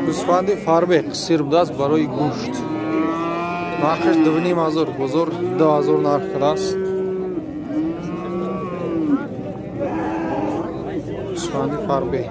Гӯсфанди фарбе қисир будааст барои гӯшт. Нархаш 2,5 ҳазор, бозор 2 ҳазор нарх кардааст. Гӯсфанди фарбе.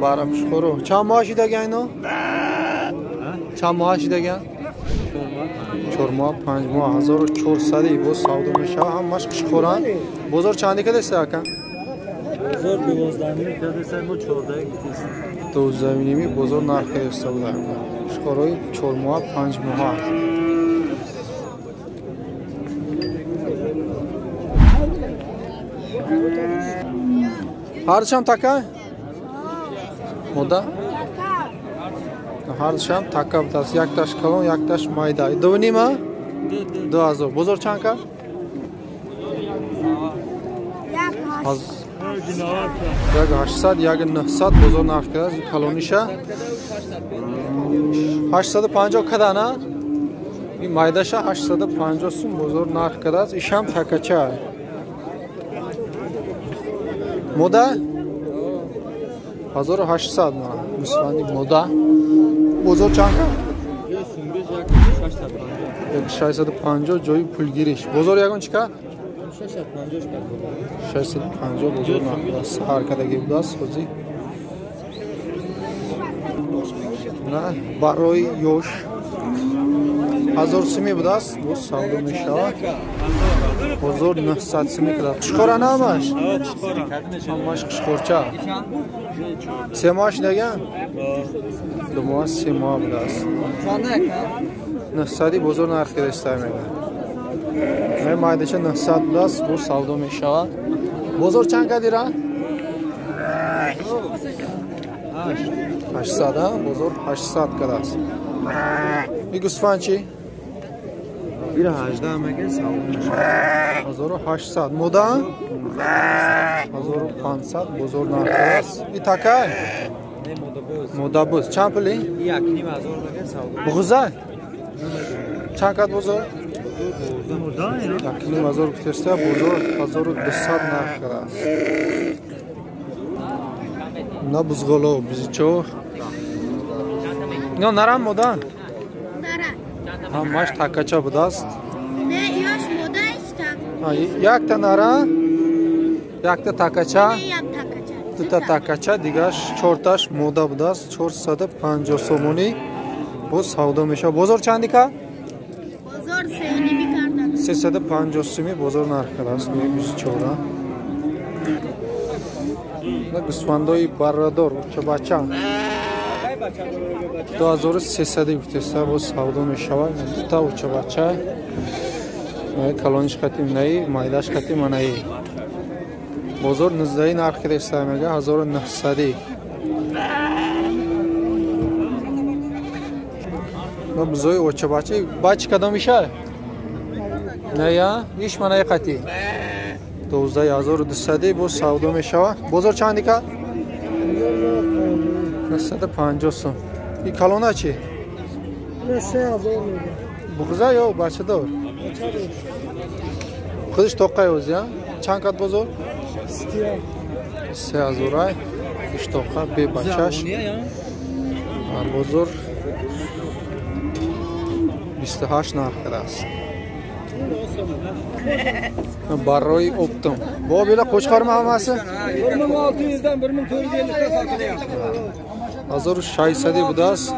Бара пушхоро. Чанд моҳ шидаган ино? Чанд моҳ шидаган? 4 моҳ, 5 моҳ, 1400 боз савдо мешавад. Ҳамаш қишхоранд. Бозор чанде кадаста, ака? Бозор 12 ними кадаста, мо 14 гуфтест. 12 ними бозор нарх кадаста буда. Қишхорои 4 моҳа, 5 моҳа. Ҳардушам така? Мода? Ҳардушам така будааст. Якташ калон, якташ майда. Дувнима? 2 ҳазор. Бозор чанд кард? 1 800, 1 900 бозор нарх кардааст. Калониша 850 када, на? Ин майдаша 850 сум бозор нарх кардааст. Ишам такача. Мода? 1800 на гӯсфанди мода. Бозор чанд кард? 650 ҷои пулгириш. Бозор ягон чӣ кард? 650 бозор нарх кардааст. Саҳар кардагӣ будааст ҳозир. На барои ёш 1000 суми будааст, боз савдо мешавад. Бозор 900 суми кардааст. Қишқора на ҳамаш? Ҳамаш қишқорча. 3 моҳ шидаган? 2 моҳ, 3 моҳ будааст. 900 бозор нарх кардааст мегӯяд. Майдача 900 будааст, боз савдо мешавад. Бозор чанд кардира? 800, а? Бозор 800 кардааст. И гӯсфанд чӣ? Бира 18 мега савдо мешавад. 1800. Мода? 1500 бозор нарх кардааст. И такай? Не, модабоз. Модабоз. Чанд пули? 1,5 ҳазор мега савдо. Буғуза? Чанд кард бозор? 1,5 ҳазор гуфтеста, бозор 1200 нарх кардааст. На бузғоло, бизичо. Ино нарам мода? Ҳамаш такача будааст. Якта нара, якта такача, дута такача, дигаш чорташ мода будааст. 450 сомонӣ боз савдо мешавад. Бозор чанди кард? 350 суми бозор нарх кардааст. Бизчора. Гӯсфандои баррадор, учабача 2300 гуфтеста, боз савдо мешавад. Дута учабача, калониш қати наи, майдаш қати манаи. Бозор нуздаи нарх кардааста мега, 1900. Бузои очабача бачи кадом иша? Ная иш манаи қати 12 200 боз савдо мешавад. Бозор чанди кард? 950 сум. И калона чӣ? Буғза ё бачадор? Худиш тоқай ози, чанд кард бозор? 3000-ай. Иштоқа бебачаш. Бозор 28 нарх кардааст. Барои оптом. Бо била қӯчқорма ҳамаси? 1600-dan 1450 dan sotilyapti. 1600 будааст.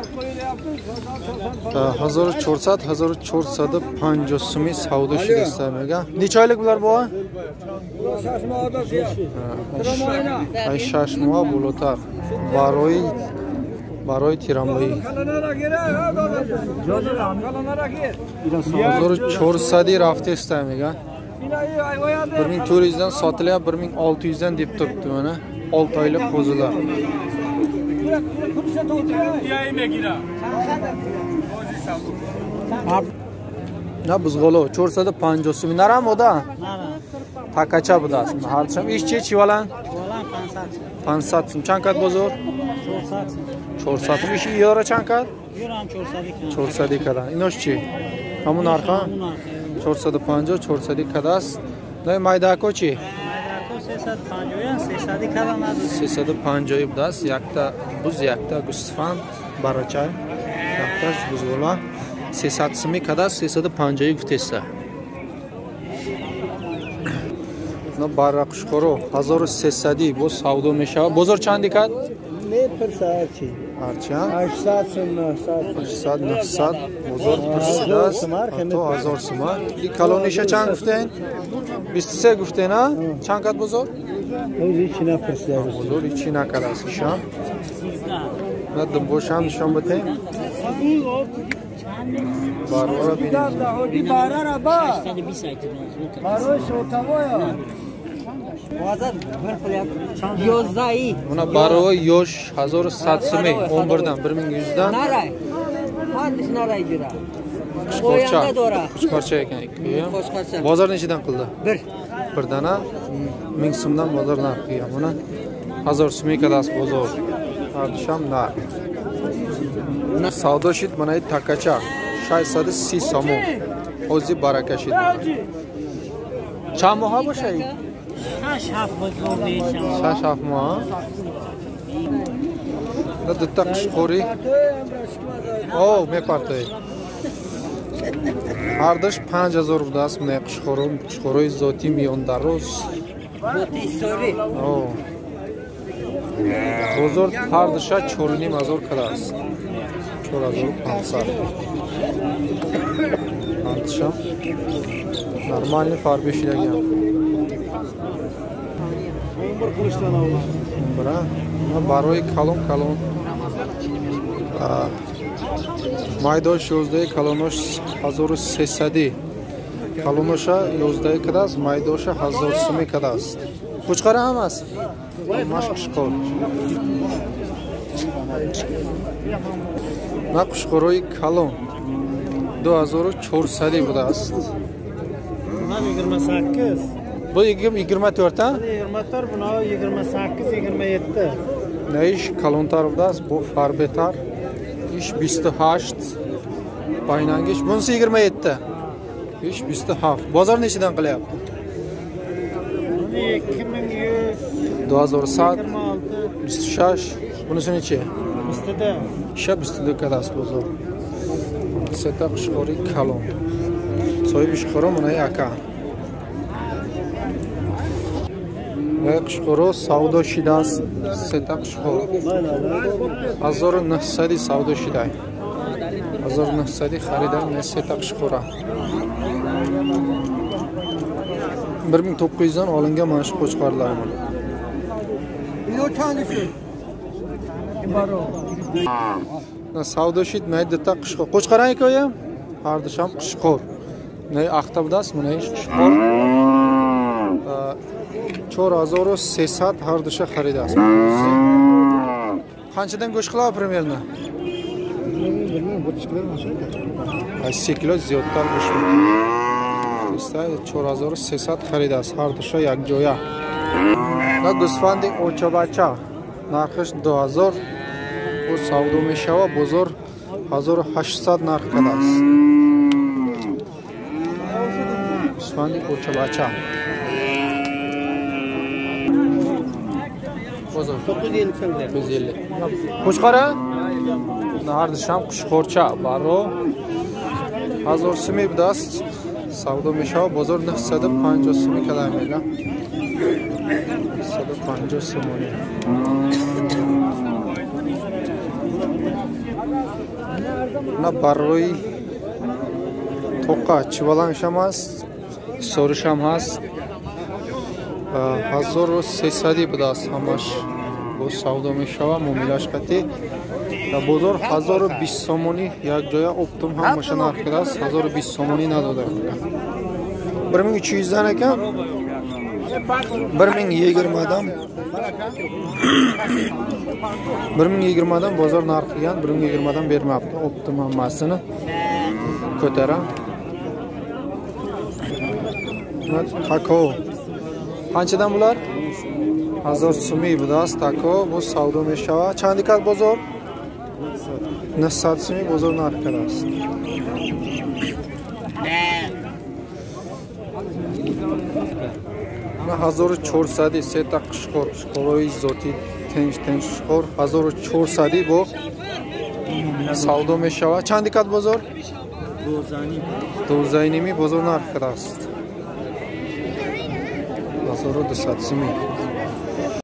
1400, 1450 суми савдо шудааст мега. Неча ойлик булар бо? 6 mohdan ziyod. Ай 6 моҳ болотар. Барои тирамоҳӣ. 1400 рафтеста мега. 1400 dan sotilyapti, 1600 dan deb turibdi mana. 6 oylik qo'zilar. На бузғоло 450 сум. Нарам ода? Такача будааст. Ҳардушам иш чи чи валан? 500 сум. Чанд кард бозор? 400 сум. Иш ёра чанд кард? 400 кардан. Инош чи? Ҳамун нарха? 450, 400 кардааст. Най майдако чи? 350 калам 350 будааст. Якта буз, якта гӯсфанд барача, якташ бузғула 300 сумӣ кадааст, 350 гуфтеста. На бара қушқоро 1300 боз савдо мешавад. Бозор чанди кад? Мепурса ҳарчи. Ҳарчи? 800 сум, 900. 800, 900 бозор пурсидааст. То 1000 сума. И калониша чанд гуфтен? 23 гуфтен, а? Чанд кад бозор? Ҳеҷ напурсидааст. Бозор ҳеҷ накардааст ишам. На думбошам нишон битем. Барора бинем. Барора ба. Барои шотавоя. Мына барои ёш 1100 сумӣ, 11-дан 1100-дан. Qo'chqorcha. Qo'chqorcha ekan. Bozor nechidan qildi? Bir. Bir dana 1000 so'mdan bozor narxi qilgan. Buni 1000 so'mga kadasi bozor. Hardisham narx. Savdo shid mana takacha 630 сомон. Ҳози барака шид. Чанд моҳа бошад? 6-7 моҳ. Дута қушқори. О, мепартои. Ҳардаш 5000 будааст. Мына қушқоро, қушқорои зотӣ миёндароз. О. Бозор ҳардаша 4500 кадааст. 4500. Ҳардаша нормальный фарбе шидаган. Бра, барои калон калон. Майдош 11 калонош 1300. Калоноша 11 кадааст, майдоша 1000 сумӣ кадааст. Қучқара ҳам аст. Маш қушқор. На қушқорои калон 2400 будааст. 28. Bu 24 а? 24, buni 28, 27. На иш калонтар будааст, бо фарбетар. Иш 28. Baynangish bunisi 27. Ish 27. Bozor nechidan qilyapti? 2100. 2100. 26. Bunisi nechi? 22. Isha 22 kadast bozor. Seta qushqori kalon. Sohib ishqori mana aka. Va qushqori savdo shidast. Seta qushqor. 1900 savdo shiday. 1900 xaridor seta qushqora. 1900 dan olingan mana shu qo'chqorlar mana. Savdo shid maydata qushqor. Qo'chqor aka ham hardisham qushqor. Nay axta budast, mana ish qushqor. 4300 hardisha xaridast. Qanchadan go'sht qiladi примерно? Bilmayman, 30 kilo 80 kilo ziyodtar go'sht. 4300 xaridast hardisha yakjoya. Va g'usfandi o'chabacha narxi 2000. Bu savdo mешава, bozor 1800 narx qadast. G'usfandi o'chabacha. Bozor 950. 950. Qo'chqora? Hardisham qushqorcha baro 1000 сумӣ будааст. Савдо мешава, бозор 950 сумӣ када мега. 950 сомонӣ. На барои тоқа чивалангшам аст, соришам ҳаст. 1300 будааст ҳамаш. Боз савдо мешава, муомилаш қатӣ. Бозор 1020 сомонӣ як ҷоя оптом ҳамаша нарх кардааст, 1020 сомонӣ надода. 1300 dan ekan. 1020 dan 1020 dan bozor narxi qilgan, 1020 dan bermabdi. Optim hammasini ko'taram. Tako. Qanchadan bular? 1000 сумӣ будааст тако, бу савдо мешава. Чанд кат бозор? 900 сумӣ бозор нарх кардааст. 1400 сета қишқор, қишқорҳои зотӣ, тинч тинч қишқор 1400 бо савдо мешавад. Чанд дикат бозор? 12.5 бозор нарх аст. 1200 сими.